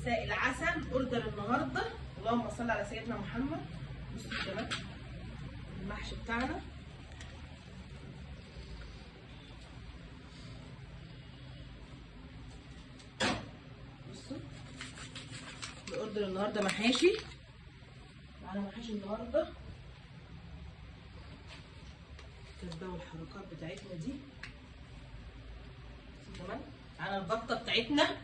سائل عسل. order النهارده، اللهم صل على سيدنا محمد. بصوا الجمال المحشي بتاعنا. بصوا ال order النهارده محاشي، معانا محاشي النهارده. الكبه والحركات بتاعتنا دي. تمام، على البطة بتاعتنا،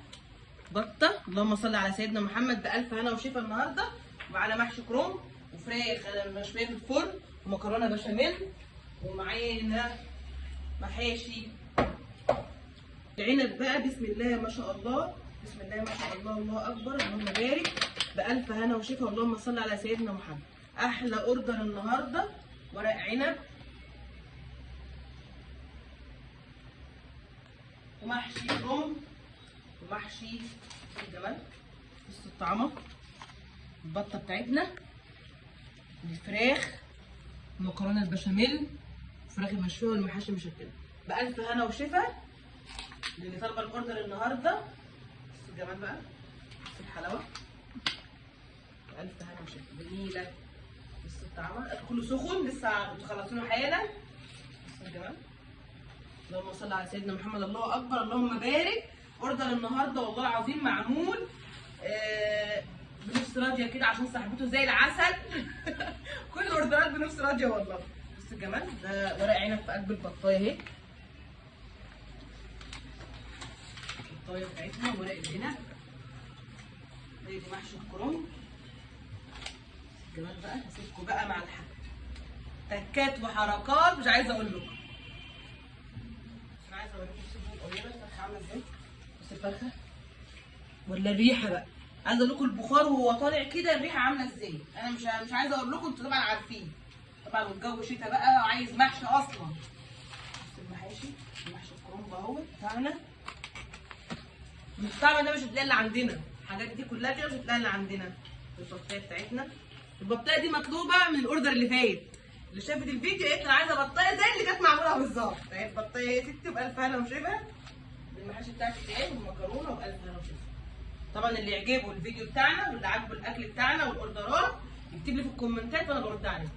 بطه اللهم صل على سيدنا محمد، بألف هنا وشفا النهارده. ومعانا محشي كروم وفراخ مشوية في الفرن ومكرونه بشاميل، ومعانا محاشي العنب بقى. بسم الله ما شاء الله، بسم الله ما شاء الله، الله اكبر، اللهم بارك، بألف هنا وشفا، اللهم صل على سيدنا محمد. احلى order النهارده ورق عنب ومحشي كروم ومحشي الجمال. بصوا الطعمه، البطة بتاعتنا، الفراخ، المكرونه البشاميل، الفراخ المشويه والمحاشي المشكلة. بألف هنا وشفا للي طالبه ال order النهارده. بصوا الجمال بقى، بصوا الحلاوة، بألف هنا وشفا جميلة. بصوا الطعمه كله سخن لسه مخلصينه حالا. بصوا الجمال، اللهم صل على سيدنا محمد، الله اكبر، اللهم بارك. order النهارده والله العظيم معمول بنفس راضية كده عشان صاحبته زي العسل. كل الاوردرات بنفس راضية والله. بصوا الجمال، ده ورق عنب في قلب البطايه اهي، البطايه بتاعتنا ورق العنب. دي محشي الكرنب. الجمال بقى، هسيبكم بقى مع الحاجة، تكات وحركات مش عايزه اقول لكم. انا عايزه اوريكم الصدور الفرخه عامله ازاي. بص الفرخه ولا الريحة بقى، عايزه اقول لكم البخار وهو طالع كده الريحة عامله ازاي. انا مش عايزه اقول لكم، انتوا طبعا عارفين طبعا. والجو شتا بقى وعايز محشي اصلا. بص المحاشي، محشي الكرنب اهو بتاعنا. الطعم ده مش هتلاقيه اللي عندنا، الحاجات دي كلها كده مش هتلاقيها اللي عندنا. البطايه بتاعتنا، البطايه دي مطلوبه من ال order اللي فات، اللي شافت الفيديو قالت انا عايزه بطايه زي اللي كانت معمولة بالظبط. اهي البطايه يا ستي وبألف هنا وشفا، المحاشي بتاعتي اهي والمكرونه وبألف هنا وشفا. طبعا اللي يعجبه الفيديو بتاعنا واللي عاجبه الاكل بتاعنا والاوردرات يكتب لي في الكومنتات وانا برد عليه.